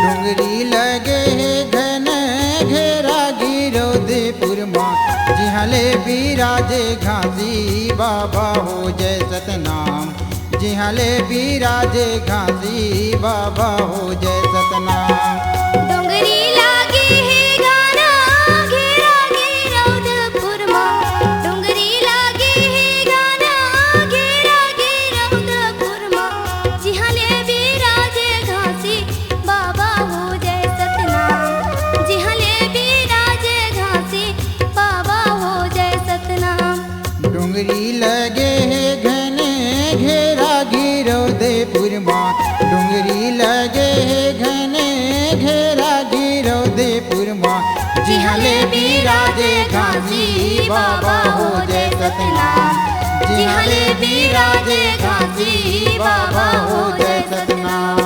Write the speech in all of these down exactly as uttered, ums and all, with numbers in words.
डोंगरी लगे हे घन घेरा गिरौदपुर मा, जिहाँ ले बिराजे घासी बाबा हो जय सतनाम। जिहाँ ले बिराजे घासी बाबा हो जय सतनाम। डोंगरी लागे हे घन घेरा गिरौदपुर मा, डोंगरी लागे हे घन घेरा गिरौदपुर मा, जिहाँ ले बिराजे घासी बाबा हो जय सतनाम। जिहाँ ले बिराजे घासी बाबा हो जय सतनाम। डोंगरी लगे हे घने घेरा गिरौदपुर मा, डोंगरी लगे हे घने घेरा गिरौदपुर मा, जिहाँ ले बिराजे घासी बाबा हो जय सतनाम। जिहाँ ले बिराजे घासी बाबा हो जय सतनाम।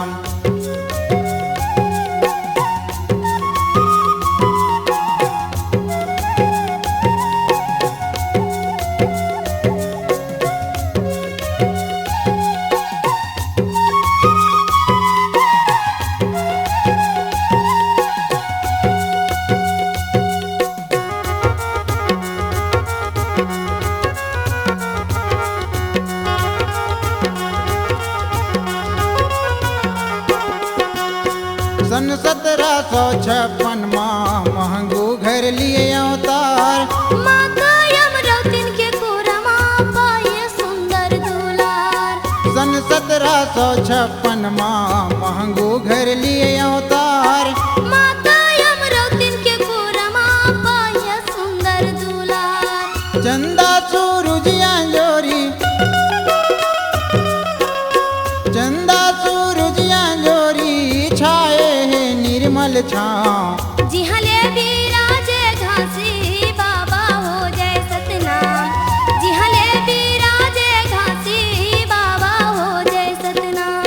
सन सतरा सौ छप्पन मा महंगू घर लिए अवतार। माता यमरौतिन के कोरा मा पाए सुंदर दुलार। सन सतरा सौ छप्पन मा महंगू घर लिए अवतार। माता यमरौतिन के कोरा मा पाए सुंदर दुलार। चंदा सूरज अंजोरी, चंदा सूरज अंजोरी छाए हे निर्मल छाँव। जिहाँ ले बिराजे घासी बाबा हो जय सतनाम। जिहाँ ले बिराजे घासी बाबा हो जय सतनाम।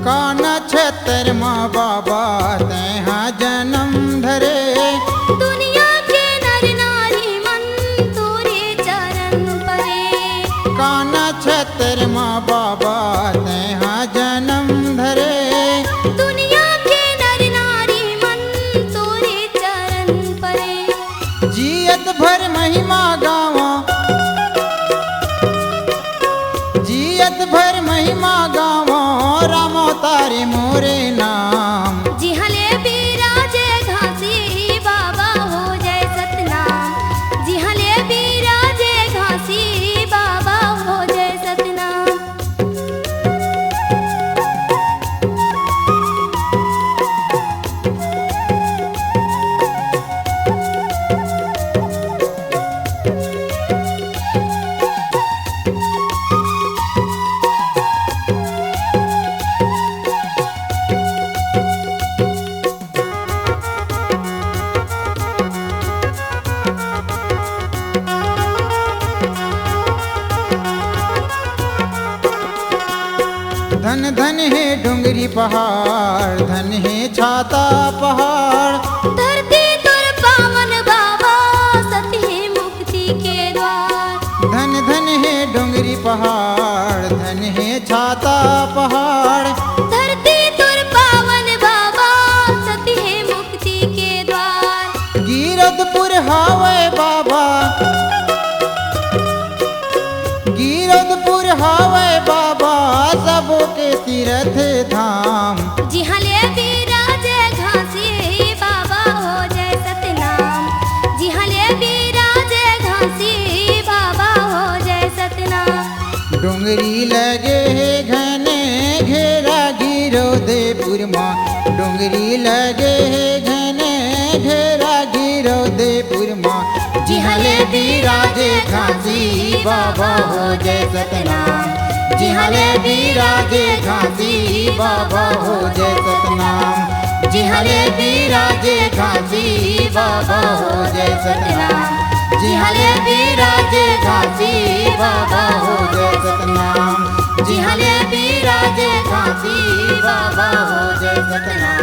का नक्षत्र म बाबा तैहा जन्म धरे। दुनिया के नर नारी मन तोरे चरण परे। का नक्षत्र म बाबा तैहा जन्म धरे। दुनिया के नर नारी मन तोरे चरण परे। जियत भर महिमा गावा, जियत भर महिमा गावा, रामो तारे मोरे नाम। जिहाँ ले बिराजे घासी बाबा हो जय सतनाम। जिहाँ ले बिराजे घासी बाबा हो जय सतनाम। धन धन हे डोंगरी पहाड़, धन हे छाता पहाड़। धरती तोर पावन बाबा, सत हे मुक्ति के द्वार। धन धन हे डोंगरी पहाड़, धन हे छाता पहाड़। धरती तोर पावन बाबा, सत हे मुक्ति के द्वार। गिरौदपुर हावय बाबा, गिरौदपुर हावय बाबा, सबो के तीरथ धाम। जिहाँ ले बिराजे घासी बाबा हो जय सतनाम। जिहाँ ले बिराजे घासी बाबा हो जय सतनाम। डोंगरी लगे हे घने घेरा गिरौदपुर मा, डोंगरी लगे हे घने घेरा गिरौदपुर रौदेपुर मा जिहाँ ले बिराजे घासी बाबा हो जय सतनाम। जिहाँ ले बिराजे घासी बाबा हो जय सतनाम। जिहाँ ले बिराजे घासी बाबा हो जय सतनाम। जिहाँ ले बिराजे घासी बाबा हो जय सतनाम। जिहाँ ले बिराजे घासी बाबा हो जय सतनाम।